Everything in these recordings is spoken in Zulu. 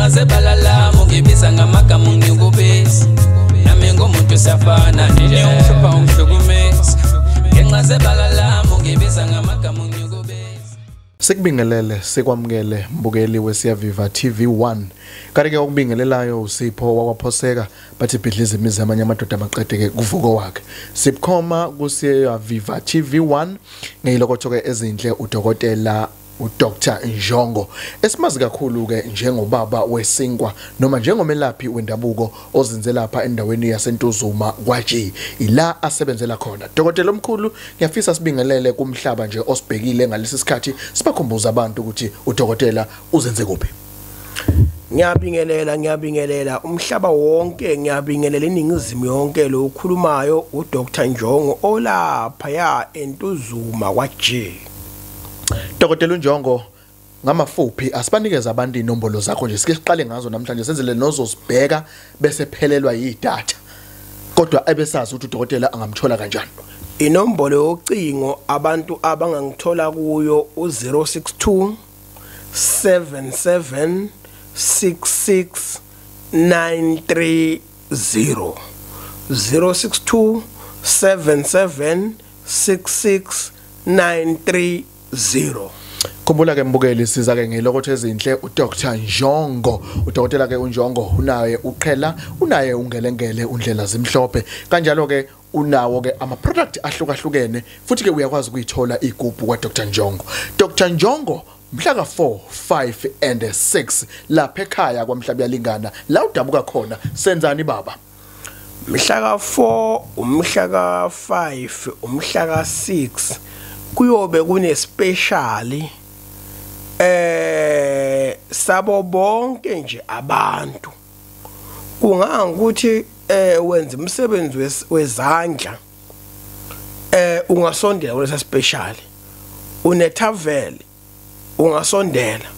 Ngenxa zebala lami ungibiza ngamagama ungikubisa. Nami ngumuntu siyafana nje ungihlupha ungihlukumeza. Ngenxa zebala lami ungibiza ngamagama ungikubisa. Sikubingelele sikwamukele mbukeli weSiyaviva TV1. Kanti ke okubingelelayo uSipho wakwaPhoseka bathi bhidliza imizi amanye amadoda amaqede ke kuvuko wakhe. Sibukhoma kuSiyaviva TV1 ngeyilokotho ke ezinhle udokotela uDr Njongo esimazi kakhulu ke njengobaba wesinkwa noma njengomelaphi wendabuko ozinze lapha endaweni yaseNtuzuma kwaG ila asebenzela khona. Dokotela omkhulu, ngiyafisa sibingelele kumhlaba nje osibhekile ngalesi sikhathi, sibakhumbuza abantu ukuthi udokotela uzenze kuphi. Ngiyabingelela, ngiyabingelela umhlaba wonke, ngiyabingelela iningizimu yonke. Lo ukhulumayo uDr Njongo olapha ya eNtuzuma kwaG. Dokotela uNjongo, ngamafuphi asibanikeze abantu inombolo zakho nje, sike siqale ngazo namhlanje senzele nozosibheka bese phelelwa yidatha kodwa ebesazi ukuthi udokotela angamthola kanjani. Inombolo yocingo abantu abangangithola kuyo u062 77 66 930, 062 77 66 930. Khumbula ke mbukeli, siza ke ngelokotho ezinhle uDr Njongo. Udokotela ke uNjongo unaye uqhela, unaye ungelengele, undlela zimhlophe, kanjalo ke unawo ke ama product ahlukahlukene, futhi ke uyakwazi ukuyithola igubhu kwa Dr Njongo. Dr Njongo mhla ka 4, 5 and 6 lapha ekhaya kwaMhlabuyalingana la udabuka khona. Senzani baba? Mhla ka 4, umhla ka 5, umhla ka 6 kuyobe kune special sabo bonke nje abantu. Kungangokuthi wenza umsebenzi wezandla, ungasondela kulesa special. Une travel ungasondela,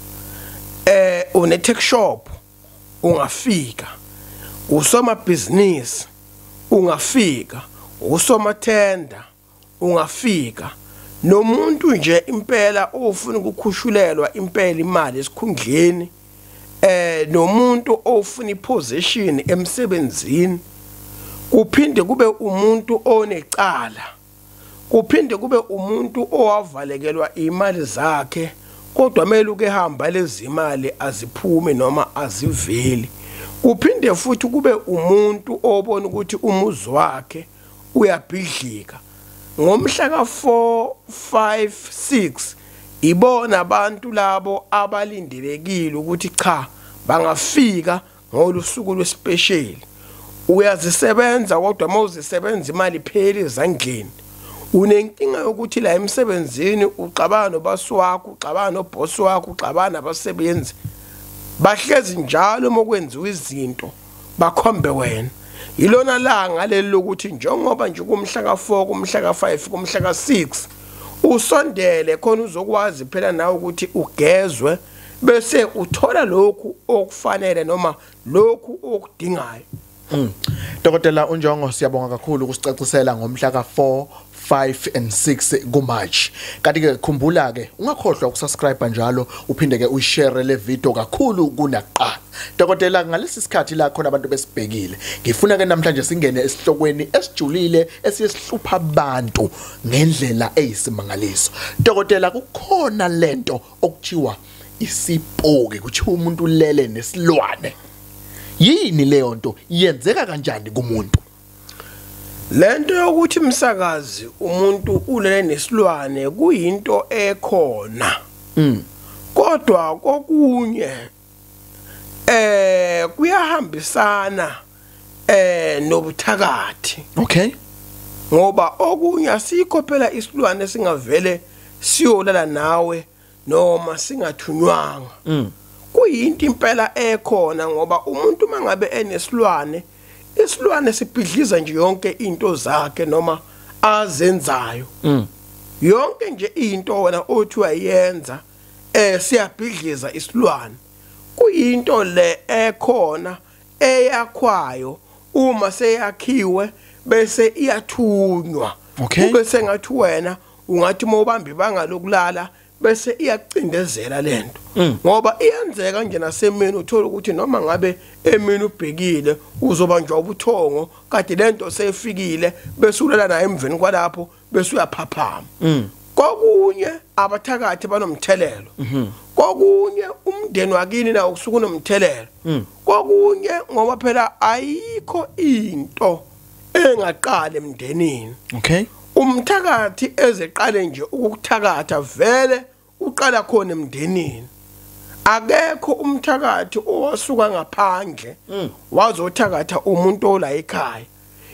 une tech shop ungafika, usoma business ungafika, usoma tender ungafika, nomuntu nje impela ofuna ukukhushulelwa impela imali esikhundleni, nomuntu ofuna iposition emsebenzini, kuphinde kube umuntu onecala, kuphinde kube umuntu owavalekelwa imali zakhe kodwa kumele uke hamba lezi imali aziphume noma aziveli, kuphinde futhi kube umuntu obona ukuthi umuzi wakhe uyabhidlika. Ngomhla ka 4, 5, 6 ibona abantu labo abalindelekile ukuthi cha bangafika ngolusuku lwespecial. Uyazisebenza kodwa mawuzisebenza imali ipheli ezandleni. Unenkinga yokuthi la emsebenzini uxabana nobasi wakho, uxabana noboss wakho, uxabana nabasebenzi. Bahlezi njalo mokwenziwa izinto bakhombe wena. Ilona langa leli lokuthi njengoba nje kumhla ka4, kumhla ka5, kumhla ka6 usondele khona uzokwazi phela nawe ukuthi ugezwe bese uthola lokhu okufanele noma lokhu okudingayo. Dokotela uNjongo, siyabonga kakhulu ukusicacisela ngomhla ka4, 5 and 6 kuMarch. Kanti ke khumbula ke ungakhohlwa ukusubscribe njalo, uphinde ke uyishare le video kakhulu kunakuqala. Dokotela, ngalesi sikhathi la khona abantu besibhekile, ngifuna ke namhlanje singene esihlokweni esijulile esiyesihlupha abantu ngendlela eyisimangaliso. Dokotela, kukhona lento okuthiwa isipoki, kuthiwa umuntu ulele nesilwane. Yini leyo nto? Yenzeka kanjani kumuntu? Lento yokuthi msakazi umuntu ulele nesilwane kuyinto ekhona. Kodwa kokunye kuyahambisana nobuthakathi. Okay. Ngoba okunye asikho phela isilwane singavele siyolala nawe noma singathunywanga. Kuyinto impela ekhona ngoba umuntu mangabe enesilwane, isilwane sibhidliza nje yonke into zakhe noma azenzayo. Yonke nje into wena othi uyayenza siyabhidliza isilwane. Kuyinto le ekhona eyakhwayo, uma seyakhiwe bese iyathunywa. Okay. Kube sengathi wena ungathi mawubamba ibanga lokulala bese iyacindezela lento. Ngoba iyenzeka nje nasemini, uthola ukuthi noma ngabe emini ubhekile uzobanjwa ubuthongo, kade lento seyifikile bese ulala naye emveni kwalapho bese uyaphaphama. Kokunye abathakathi banomthelelo, kokunye umndeni wakini nawo kusuka unomthelelo, kokunye ngoba phela ayikho into engaqala emndenini. Okay. Umthakathi ezeqale nje ukukuthakatha vele uqala khona emndenini. Akekho umthakathi owasuka ngaphandle wazothakatha umuntu ola ekhaya.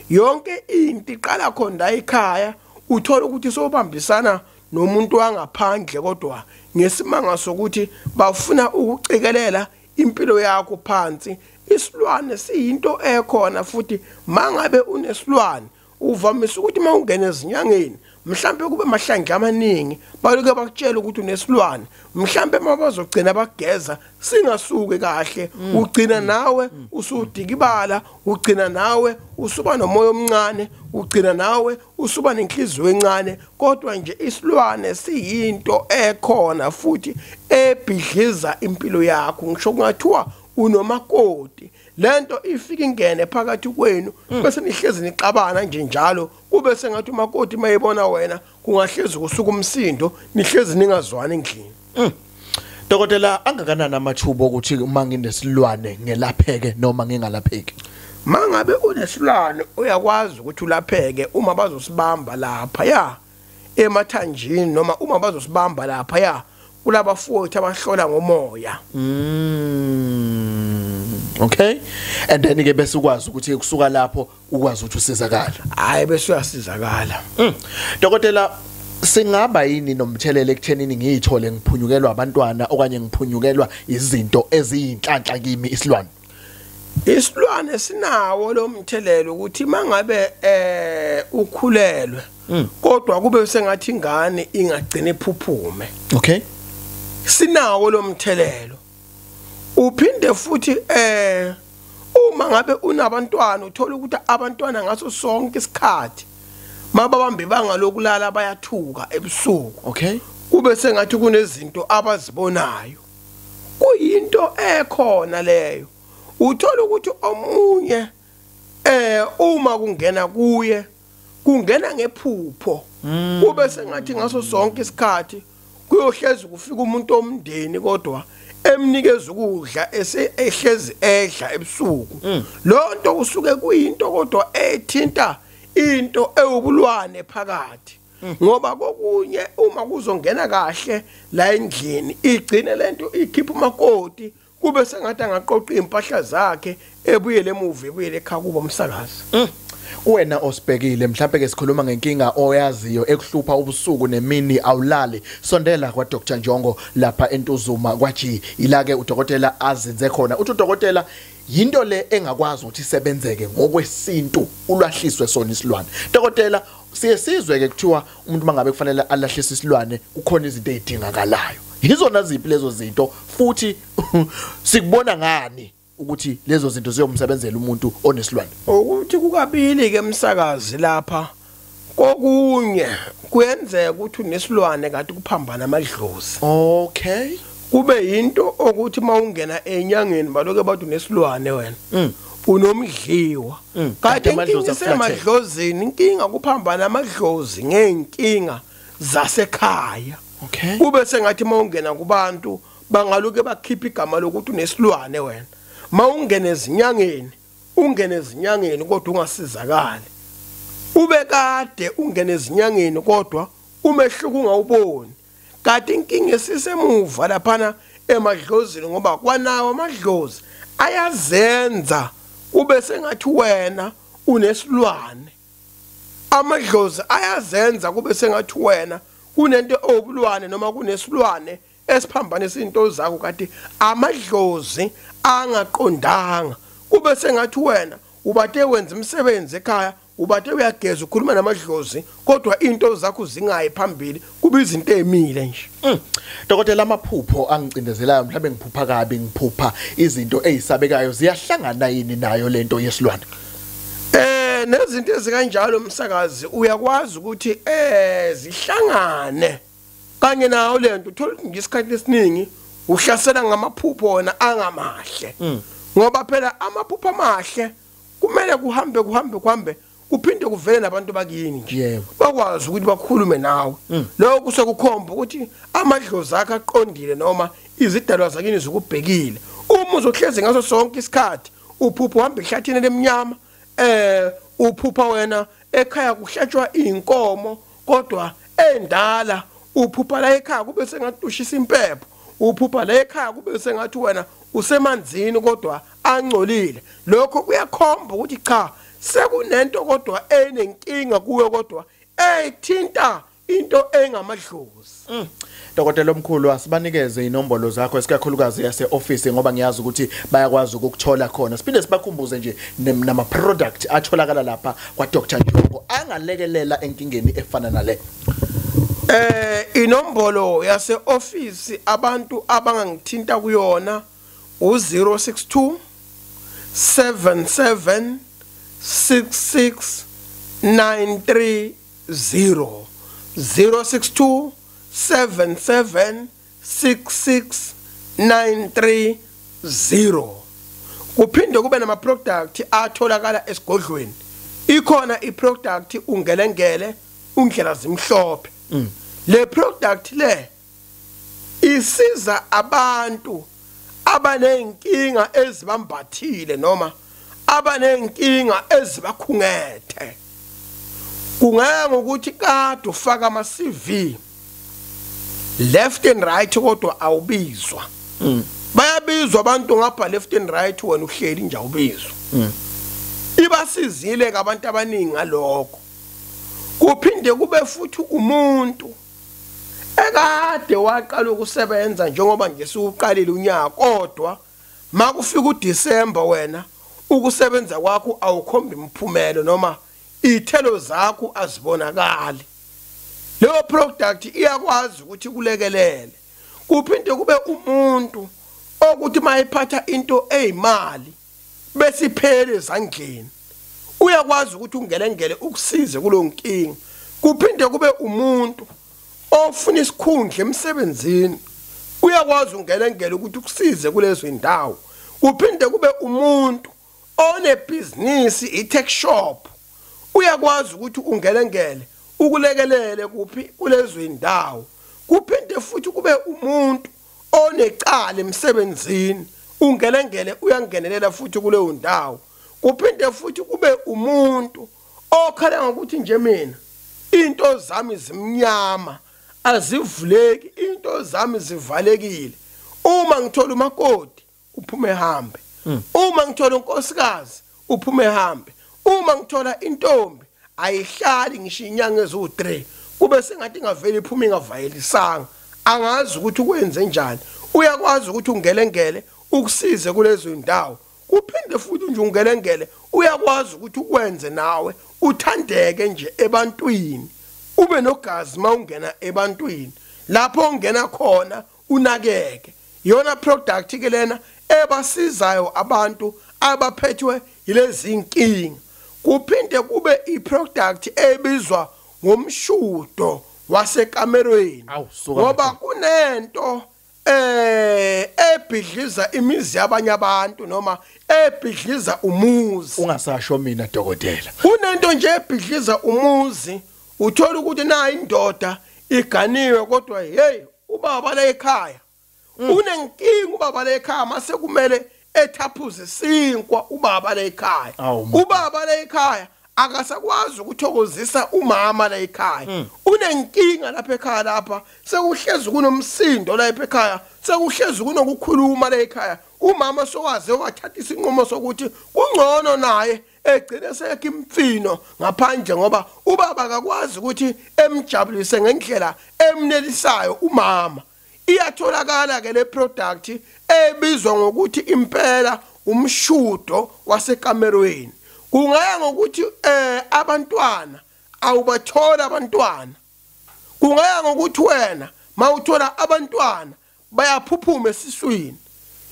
Yonke into iqala khona la ekhaya, uthola ukuthi sobambisana nomuntu wangaphandle, kodwa ngesimanga sokuthi bafuna ukucikelela impilo yakho phansi. Isilwane siyinto ekhona, futhi mangabe unesilwane uvamise ukuthi mawungena ezinyangeni mhlambe kube mahlandla amaningi baloke bakutshela ukuthi unesilwane, mhlambe mabazogcina bageza singasuki kahle, ugcina nawe usudikibala, ugcina nawe usuba nomoya omncane, ugcina nawe usuba nenhliziyo encane. Kodwa nje isilwane siyinto ekhona futhi ebhidliza impilo yakho. Ngisho kungathiwa unomakoti, lento ifika ingene phakathi kwenu bese nihlezi nixabana nje njalo, kube sengathi umakoti mayibona wena kungahlezi kusuka umsindo, nihlezi ningazwani endlini. Dokotela, angakanani amathuba ukuthi uma nginesilwane ngelapheke noma ngingalapheki? Mangabe unesilwane uyakwazi ukuthi ulapheke uma bazosibamba lapha ya emathanjini, noma uma bazosibamba lapha ya kulabafowethu abahlola ngomoya. Okay, and then ke bese ukwazi ukuthi kusuka lapho ukwazi ukuthi usizakala. Hayi, bese uyasizakala. Dokotela, singaba yini nomthelelo ekuthenini ngiyithole ngiphunyukelwa abantwana okanye ngiphunyukelwa izinto eziyinhlanhla kimi isilwane? Isilwane sinawo lo mthelelo ukuthi mangabe ukhulelwe kodwa kube sengathi ingane ingagcina iphuphume. Okay. Sinawo lo mthelelo. Uphinde futhi uma ngabe unabantwana uthola ukuthi abantwana ngaso sonke isikhathi mababambe ibanga lokulala bayathuka ebusuku. Okay. Kube sengathi kunezinto abazibonayo. Kuyinto ekhona leyo. Uthola ukuthi omunye uma kungena kuye kungena ngephupho, kube sengathi ngaso sonke isikhathi kuyohlezi kufika umuntu omndeni kodwa emnikeza ukudla ehlezi edla ebusuku. Lonto kusuke kuyinto kodwa ethinta into ewubulwane phakathi, ngoba kokunye uma kuzongena kahle la endlini igcine lento ikhipha umakoti, kube sengathi angaqoqa impahla zakhe ebuyele emuva, ebuyele ekhaya kubo umsakazi. Kuwena osibhekile, mhlawumbe ke sikhuluma ngenkinga oyaziyo ekuhlupha ubusuku nemini awulali, sondela kwa Dr Njongo lapha eNtuzuma kwa G, ila ke udokotela azinze khona. Uthi udokotela yinto le engakwazi ukuthi isebenzeke ngokwesintu ulahliswe sona isilwane. Dokotela, siye sizwe ke kuthiwa umuntu mangabe kufanele alahlise isilwane kukhona izinto ezidingakalayo. Yizona ziphi lezo zinto, futhi sikubona ngani ukuthi lezo zinto ziyomsebenzela umuntu onesilwane? Ukuthi kukabili ke umsakazi lapha. Kokunye kuyenzeka ukuthi unesilwane kanti kuphambana amadlozi. Okay. Kube into ukuthi mawungena enyangeni baloke bathi unesilwane wena. Unomdliwa. Kanti inkinga isemadlozini, inkinga kuphambana amadlozi ngeenkinga zasekhaya. Okay. Kube sengathi mawungena kubantu bangaluke bakhipha igama lokuthi unesilwane wena. Mawungena ezinyangeni, ungene ezinyangeni kodwa ungasizakali. Ube kade ungene ezinyangeni kodwa umehluko ungawuboni. Kanti inkinga esisemuva laphana emadlozini, ngoba kwanawo amadlozi ayazenza kube sengathi wena unesilwane. Amadlozi ayazenza kube sengathi wena kunento obulwane noma kunesilwane esiphambanisa izinto zakho, kanti amadlozi angaqondanga. Kube sengathi wena ubate wenza umsebenzi ekhaya, ubate uyageza ukhuluma namadlozi, kodwa into zakho zingayi phambili, kube izinto emile nje. Dokotela, amaphupho angicindezelayo, mhlawumbe ngiphupha kabi, ngiphupha izinto ezisabekayo, ziyahlangana yini nayo lento yesilwane? Nezinto ezikanjalo umsakazi uyakwazi ukuthi zihlangane Kanye nayo lento uthola ukuthi ngesikhathi esiningi uhlasela ngamaphupho wona angamahle. Ngoba phela amaphupho amahle kumele kuhambe kuhambe kuhambe kuphinde kuvele nabantu bakini nje. Bakwazi ukuthi bakhulume nawe. Lokho kusekukhomba ukuthi amadlozi akhe aqondile noma izidalwa zakini zikubhekile. Uma uzohlezi ngaso sonke isikhathi uphupho uhamba ehlathini lemnyama, uphupha wena ekhaya kuhlatshwa inkomo kodwa endala, uphupha la ekhaya kube sengathi ushisa impepho, uphupha la ekhaya kube sengathi wena usemanzini kodwa angcolile. Lokho kuyakhomba ukuthi cha, sekunento kodwa enenkinga kuwe kodwa ethinta into engamadlozi. Dokotela omkhulu, asibanikeze inombolo zakho esikakhulukazi yase office ngoba ngiyazi ukuthi bayakwazi ukukuthola khona. Siphinde sibakhumbuze nje nama product atholakala lapha kwa Dr Njongo angalekelela enkingeni efana nale. Inombolo yase office abantu abangangithinta kuyona u062 77 66 930 062 77 66 930. Kuphinde kube nama product atholakala esigodlweni. Ikhona iproduct ungelengele undlela zimhlophe. Le product le isiza abantu abanenkinga ezibambathile noma abanenkinga ezibakhungethe. Kungeke ukuthi kade ufaka ama CV left and right kodwa awubizwa. Bayabizwa abantu ngapha left and right, wena uhleli nje awubizwa. Ibasizile ke abantu abaningi ngalokho. Kuphinde kube futhi umuntu ekade waqala ukusebenza njengoba nje siuqalile unyaka, kodwa makufika uDecember wena ukusebenza kwakho awukhombi imphumelo noma ithelo zakho azibonakali. Leyo product iyakwazi ukuthi kulekelele. Kuphinde kube umuntu okuthi mayiphatha into eyimali bese iphele ezandleni, uyakwazi ukuthi ungelengele ukusize kulo nkinga. Kuphinde kube umuntu ofuna isikhundla emsebenzini, uyakwazi ungelengele ukuthi ukusize kulezo indawo. Kuphinde kube umuntu onebhizinisi i-tech shop, uyakwazi ukuthi ungelengele ukulekelele kuphi kulezo indawo. Kuphinde futhi kube umuntu onecala emsebenzini, ungelengele uyangenelela futhi kuleyo ndawo. Kuphinde futhi kube umuntu okhala ngokuthi nje mina into zami zimnyama azivuleki, into zami zivalekile. Uma ngithola umakoti uphume hambe, uma ngithola unkosikazi uphume hambe, uma ngithola intombi ayihlali ngisho inyanga ezu3 kube sengathi ingaveli iphuma ingavayelisanga, angazi ukuthi ukwenze njani. Uyakwazi ukuthi ungelengele ukusize kulezo indawo. Kuphinde futhi nje ungelengele uyakwazi ukuthi ukwenze nawe uthandeke nje ebantwini, ube nogazi mawungena ebantwini, lapho ungena khona unakeke. Yona product ke lena ebasizayo abantu abaphethwe yilezi inkinga. Kuphinde kube iproduct ebizwa ngomshudo wasekamerweni, ngoba kunento ebhidliza imizi yabanye abantu noma ebhidliza umuzi. Ungasasho mina dokotela, kunento nje ebhidliza umuzi. Uthola ukuthi na indoda iganiwe kodwa hey ubaba la ekhaya unenkinga, ubaba la ekhaya mase kumele ethaphuze sinkwa ubaba la ekhaya. Ubaba la ekhaya akasakwazi ukuthokozisa umama la ekhaya. Unenkinga lapha ekhaya, lapha sekuhlezi kunomsindo la ekhaya, sekuhlezi kunokukhuluma la ekhaya. Umama sowaze wathatha isinqumo sokuthi kungcono naye egcine sekhe imfino ngaphandle, ngoba ubaba akakwazi ukuthi emjabulise ngendlela emnelisayo umama. Iyatholakala ke le product ebizwa ngokuthi impela umshudo wasekamerweni. Kungaya ngokuthi abantwana awubathola abantwana, kungaya ngokuthi wena mawuthola abantwana bayaphuphuma esiswini.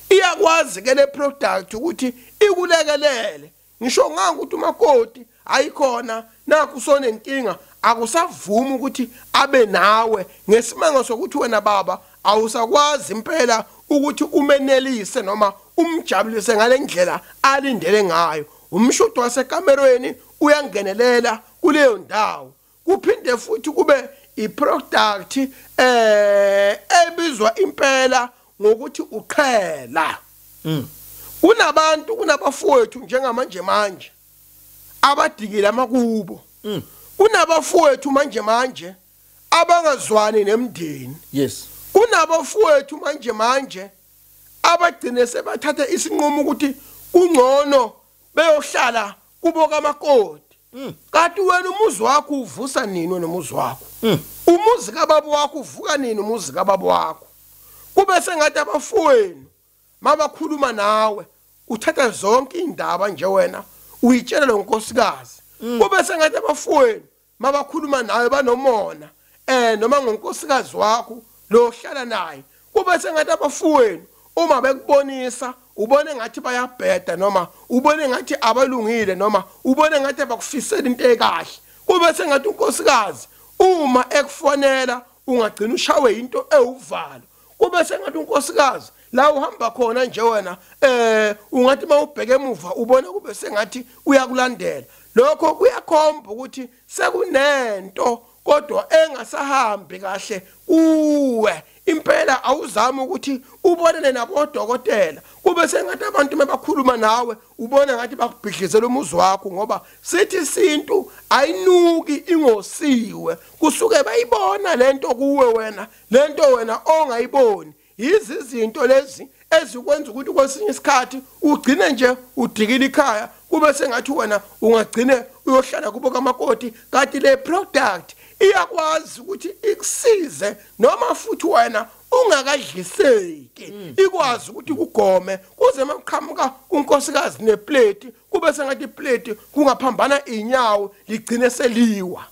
Iyakwazi ke le product ukuthi ikulekelele. Ngisho nganga ukuthi umakoti ayikhona nakho usonenkinga, akusavumi ukuthi abe nawe ngesimanga sokuthi wena baba awusakwazi impela ukuthi umenelise noma umjabulise ngalendlela alindele ngayo. Umshudo wasekamerweni uyangenelela kuleyo ndawo. Kuphinde futhi kube iproduct ebizwa impela ngokuthi uqhela. Kunabantu, kunabafowethu njengamanje manje abadikile amakubo. Kunabafowethu manje manje abangazwani nemndeni. Yes. Kunabafowethu manje manje abagcine sebathatha isinqumo ukuthi kungcono beyohlala kubo kamakoti. Kanti wena umuzi wakho uvusa nini nomuzi wakho? Umuzi kababa wakho uvuka nini umuzi kababa wakho? Kube sengathi abafowenu mabakhuluma nawe uthatha zonke indaba nje wena uyitshela lo nkosikazi. Kube sengathi abafowenu mabakhuluma nawe banomona noma ngonkosikazi wakho lo hlala naye. Kube sengathi abafowenu uma bekubonisa ubone ngathi bayabheda noma ubone ngathi abalungile noma ubone ngathi abakufisela into ekahle. Kube sengathi unkosikazi uma ekufonela ungagcina ushawe into ewuvalo. Kube sengathi unkosikazi la uhamba khona nje wena ungathi mawubheke emuva ubone kube sengathi uyakulandela. Lokho kuyakhomba ukuthi sekunento kodwa engasahambi kahle kuwe. Impela awuzami ukuthi ubonane nabodokotela. Kube sengathi abantu mebakhuluma nawe ubona ngathi bakubhidlizela umuzi wakho, ngoba sithi isintu ayinuki ingosiwe. Kusuke bayibona lento kuwe wena, lento wena ongayiboni. Yizi izinto lezi ezikwenza ukuthi kwesinye isikhathi ugcine nje udikile ikhaya, kube sengathi wena ungagcine uyohlala kubo kamakoti. Kanti le product iyakwazi ukuthi ikusize noma futhi wena ungakadliseki, ikwazi ukuthi kugome kuze makuqhamuka unkosikazi neplate kube sengathi iplate kungaphambana inyawo ligcine seliwa.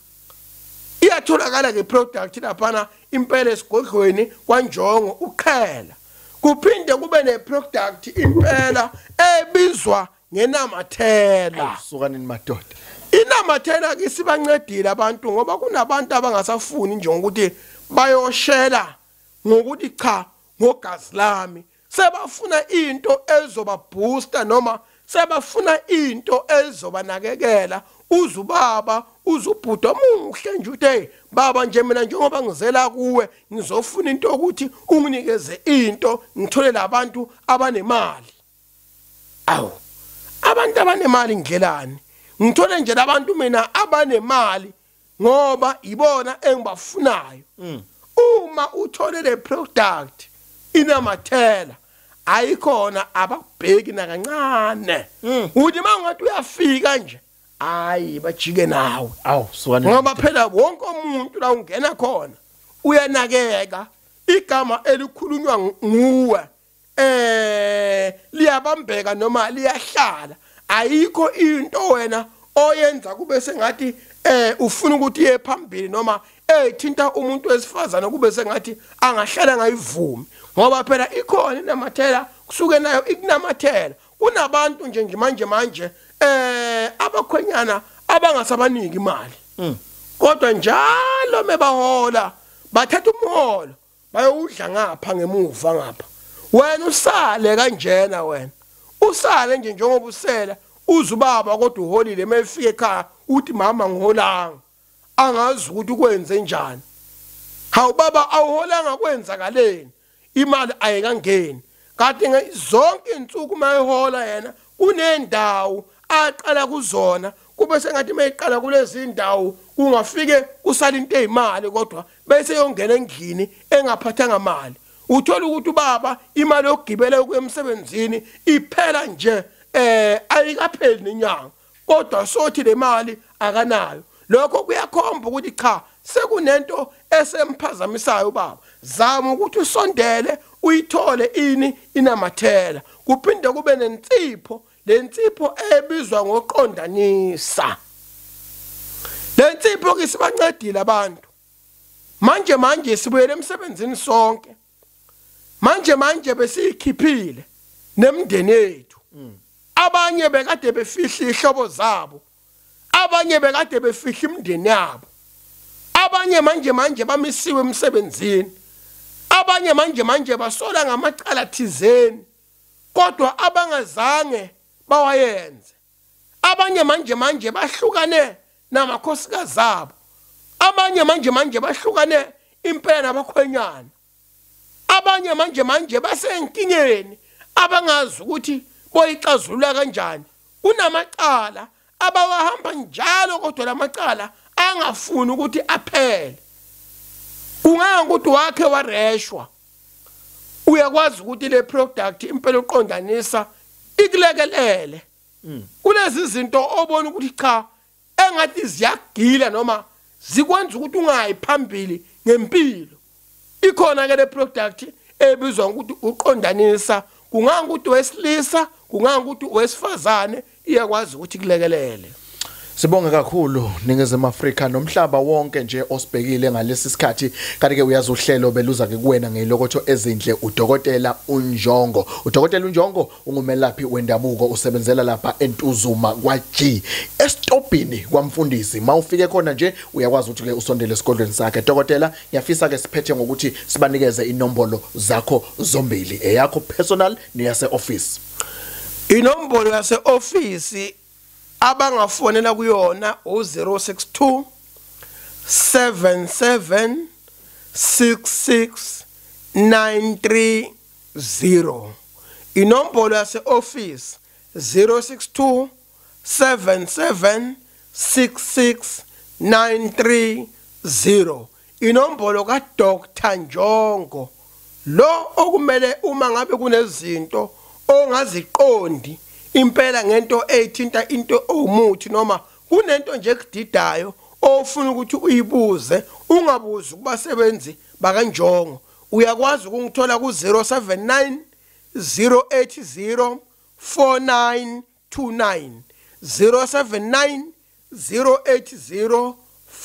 Iyatholakala ke product laphana impela esigodlweni kwaNjongo uqhela. Kuphinde kube neproduct impela ebizwa ngenamathela. Sukanini madoda. Inamathela ke sibancedile abantu, ngoba kunabantu abangasafuni nje ukuthi bayoshela ngokuthi cha ngogazi lami, sebafuna into ezoba booster noma sebafuna into ezobanakekela. Uzubaba uzubhuda omuhle nje uthi baba nje mina njengoba ngizela kuwe ngizofuna into ukuthi unginikeze into ngithole labantu abanemali. Awu, abantu abanemali ngidlelani? Ngithole nje labantu mina abanemali ngoba ibona engibafunayo. Uma uthole le product inamathela ayikhona abakubheki nakancane. Uthi mangathi uyafika nje hayi bajike nawe. Awu sukani, ngoba phela wonke umuntu la ungena khona uyanakeka. Igama elikhulunywa nguwe liyabambeka noma liyahlala. Ayikho into wena oyenza kube sengathi ufuna ukuthi iye phambili noma ethinta umuntu wesifazana kube sengathi angahlala ngayivumi, ngoba phela ikhona inamathela kusuke nayo ikunamathela. Kunabantu nje manje abakhwenyana abangasabaniki imali, kodwa njalo mebahola bathatha umholo bayowudla ngapha ngemuva ngapha. Wena usale kanjena, wena usale nje njengoba usela uzubaba kodwa uholile. Mefike ekhaya uthi mama ngiholanga, angazi ukuthi ukwenze njani. Hawu baba awuholanga kwenzakaleni? Imali ayikangeni. Kanti zonke insuku mayihola yena kunendawo aqala kuzona, kube sengathi mayiqala kulezi indawo kungafike kusala into ezimali, kodwa bese yongena endlini engaphathanga mali. Uthola ukuthi ubaba imali yokugibela ukuya emsebenzini iphela nje ayikapheli nenyanga, kodwa sothi le mali akanayo. Lokho kuyakhomba ukuthi cha sekunento esemphazamisayo baba. Zama ukuthi usondele uyithole ini inamathela. Kuphinde kube nensipho, lensipho ebizwa ngoqondanisa. Lensipho ke sibancedile abantu. Manje sibuyele emsebenzini sonke. Manje besiyikhiphile nemndeni yethu. Abanye bekade befihla ihlobo zabo, abanye bekade befihla imindeni yabo. Abanye manje bamisiwe emsebenzini, abanye manje basola ngamacala thizeni kodwa abangazange bawayenze. Abanye manje bahlukane namakhosikazi abo, abanye manje bahlukane impela nabakhwenyana, abanye manje basenkingeni abangazi ukuthi boyixazulula kanjani. Kunamacala abawahamba njalo kodwa lamacala angafuni ukuthi aphele. Kungangokuthi wakhe wareshwa, uyakwazi ukuthi le product impela uqondanisa ikulekelele kulezi zinto obona ukuthi cha engathi ziyagila noma zikwenza ukuthi ungayi phambili ngempilo. Ikhona ke le product ebizwa ngokuthi uqondanisa, kungangokuthi wesilisa, kungangokuthi wesifazane, iyakwazi ukuthi kulekelele. Sibonge kakhulu Ningizimu Afrika nomhlaba wonke nje osibhekile ngalesi sikhathi. Kanti ke uyazi uhlelo beluza ke kuwena ngeyilokotho ezinhle uDokotela uNjongo. uDokotela uNjongo ungumelaphi wendabuko, usebenzela lapha eNtuzuma kwa-G esitobhini kwamfundisi. Mawufike khona nje uyakwazi ukuthi ke usondele esigodlweni sakhe. Dokotela, ngiyafisa ke siphethe ngokuthi sibanikeze inombolo zakho zombili, eyakho personal neyase office. Inombolo yase office abangafonela kuyona u062 77 66 930. Inombolo yase office 062 77 66 930. Inombolo ka Dr Njongo lo okumele uma ngabe kunezinto ongaziqondi impela ngento ethinta into owumuthi noma kunento nje ekudidayo ofuna ukuthi uyibuze, ungabuzi kubasebenzi bakaNjongo, uyakwazi ukungithola ku 079 080 4929, 079 080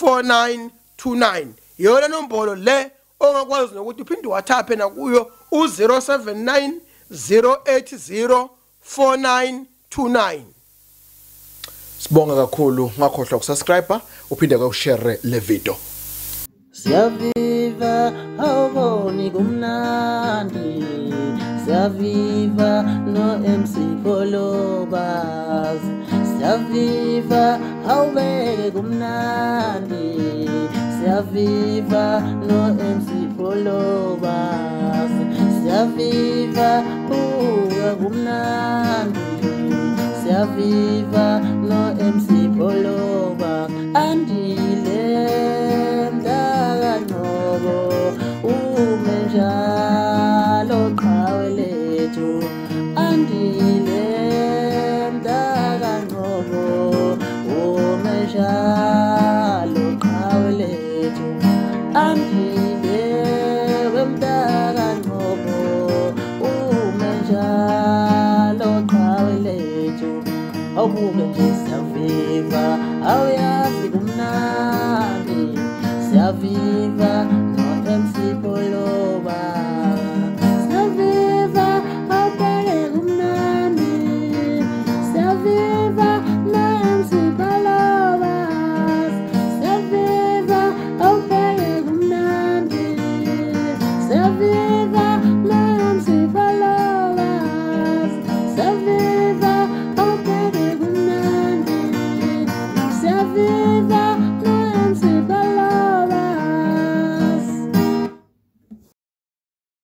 4929. Yona nombolo le ongakwazi nokuthi uphinde wathaphe nakuyo u079 080 4929. Sibonga kakhulu, ungakhohlwa ukusubscribe uphinde ushare le video. Siyaviva awuboni kumnandi, siyaviva no MC Pholobas, siyaviva awubeke kumnandi, siyaviva no MC Pholobas, siyaviva buka kumnandi, siyaviva no MC Pholoba. Andile mntakaNgcobo ume njalo qhawe lethu, Andile mntakaNgcobo ume njalo qhawe lethu, Andile mntakaNgcobo ume njalo qhawe lethu. Awubuke nje siyaviva, awuyazi kumnandi, siyaviva no MC Pholoba.